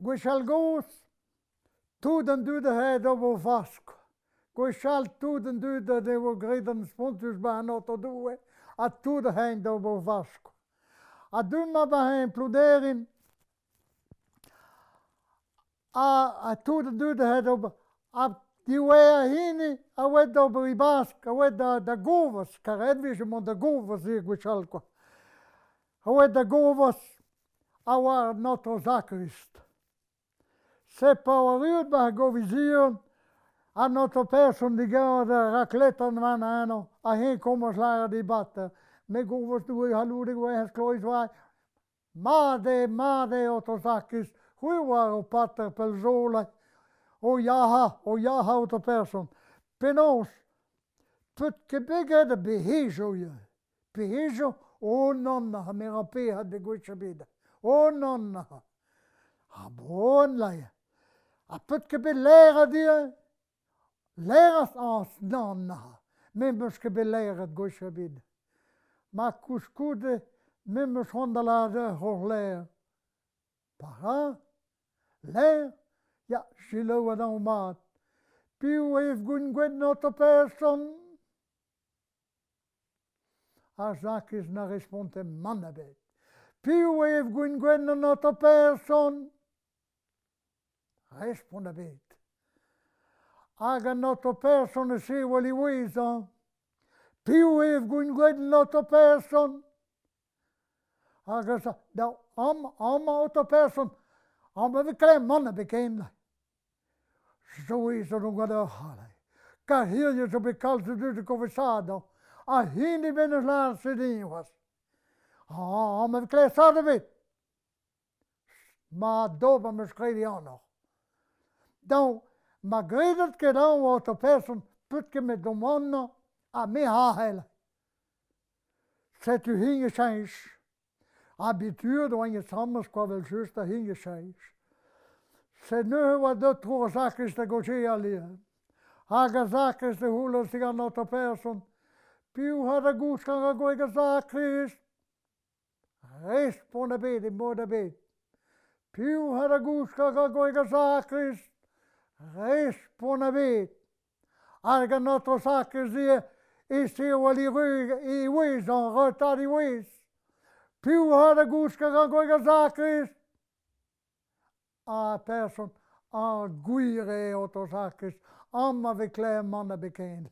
Gwechall-gozh, tout an dud a ae d'ober o fask. Gwechall tout an dud a devo graet an spontus 'ba an Aotrou Doue ha tout a aent d'ober o fask. Ha du-mañ 'ba eñ Plounerin ha tout an dud a ae d'ober ha diwezhañ hini a oa d'ober e bask, a oa da goves, kar ret 'vije mont da goves ivez gwechall kwa. A oa da goves a oa an aotrou sakrist. Se pa oa erruet 'ba ar govizion, an aotrou person diganet ar rakletan warnañ eno, ha eñ komañs lâret e bater, me goves Doue c'halloudek Werc'hez Kloiz-Vari, mat eo, mat eo, aotrou sakrist, c'hwi 'oar ho pater pell zo, O ya, o ya, aotrou person, penaos? Peut ket bet graet a bec'hejoù ivez. Pec'hejoù? Oh nann, ha me 'ra pec'hed degouezh ebet. Oh nann! Ha bon laer. Ha peut ket bet laeret ivez? Laeret? Ah nann, me 'm eus ket bet laeret gwech ebet. Ma koulskoude me 'm eus c'hoant da lâret deoc'h hoc'h laer. Para? Laer? Ya, selaou anezhañ mat. Piv eo gwin gwenn person? Ar Jakez na responte mann ebet. Piv eo gwin gwenn an aotrou person? Respont ebet. Hag an aotrou person e sevel iwezhañ. Piv eo gwin gwenn an aotrou person? Hag a da amañ, amañ aotrou person, amañ e vez klemm mann ebet ken. Souezhet on gant ur c'hall. Kar hiziv zo bet kalz a dud o kovesaat ha hini benn eus lâret se din c'hoazh. Amañ e vez klevet sort ebet. Mat d'ober 'm eus graet ac'hanoc'h. Daou, ma gredet ket anv aotrou person peut ket met domp amañ ha me ac'hell. Setu hini cheñch. Habituet oan asambles kwa evel-just da hini cheñch. Sed neuze oa deuet tro ar sakrist da gaozeal ivez. Hag ar sakrist a c'houlennas digant an aotrou person piv a da gouskañ ar gwreg ar sakrist. Respont ebet e mod ebet. Piv a da gouskañ ar gwreg ar sakrist? Respont ebet. Hag an aotrou sakrist ivez e sevel e wezh, an retard e wezh. Piv a da gouskañ ar gwreg ar sakrist? Ah, person, ah, gwir eo, aotrou sakrist, amañ 'vez klevet mann ebet ken.